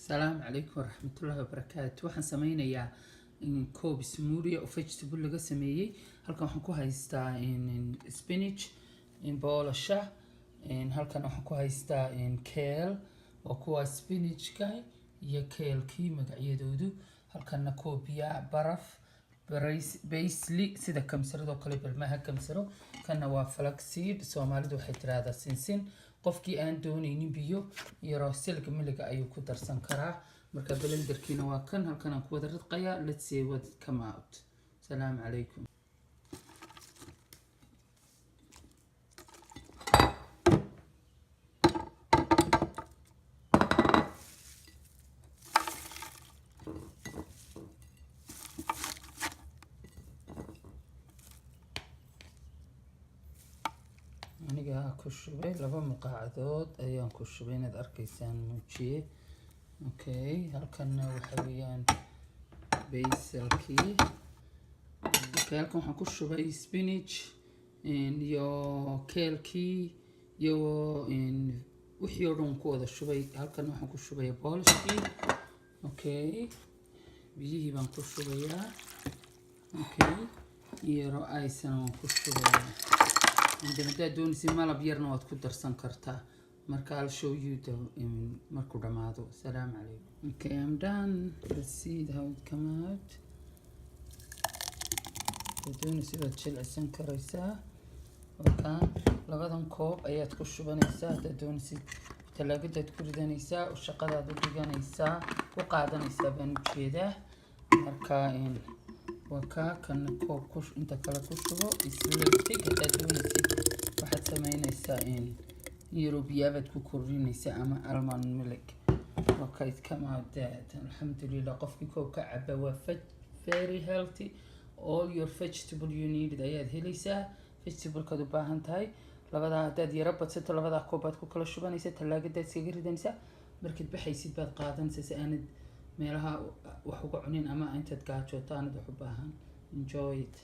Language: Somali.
Asalaamu calaykum waraxmatullaahi wabarakaatu. Waxaan sameynayaa koob smoothie oo vegetable laga sameeyey. Halkan waxaan ku haystaa spinach, boolasha. Halkan waxaan ku haystaa kale, waa kuwa spinachka iyo kalekii magacyadoodu. Halkanna koob biyaa, baraf, parsley, sida kamsaradoo kale, balmaha kamsaro. Kanna waa flaxseed, Soomaalidu waxay tiraahdaa sinsin. Qofkii aan dooneynin biyo yaroo silk miliga ayuu ku darsan karaa. Marka blenderkiina waa kan, halkan aan ku wada ridqayaa. Let's see what come out. Salaamu calaykum. Aniga ku shubay 2 malqacdood ayaan ku shubay, inaad arkaysaan muujiye. Okay, halkanna waxa weeyaan basilkii. Okay, halkan waxaan ku shubay spinach iyo kalekii iyo wixii oo dhan ku wada shubay. Halkan waxaan ku shubaya boolashkii. Okay, biyihii baan ku shubayaa. Okay, yaro icena waan ku shubayaa. Haddaad doonaysid, malab yarna waad ku darsan kartaa. Marka I'll show you the markuu dhamaado. Asalaamu calaykum. Okay, I'm done. Let's see how it come out. Haddaad doonaysid, waad jilcisan karaysaa. Wakaan labadan koob ayaad ku shubanaysaa. Haddaad doonaysid, talaagadaad ku ridanaysaa, shaqadaad u dhiganaysaa, u qaadanaysaa baan ujeedaa. Marka waa kaa kana koob ku inta kale ku shubo isla tig. Haddaad doonaysid, waxaad sameynaysaa in yaroo biyaabaad ku kordhinaysaa ama almond milk. Waa ka it come out that, alxamdulilah. Qofkii koob ka caba waa very healthy. All your vegetable you need ayaad helaysaa, vegetablekaad u baahan tahay. Labadaa haddaad yaro badsato, labadaa koob baad ku kala shubanaysaa, talaagadaad iskaga ridanaysaa. Markaad baxaysid baad qaadanaysaa, si aanad meelaha wax uga cunin ama intaad gaajooto aanad wax u baahan. Enjoy it.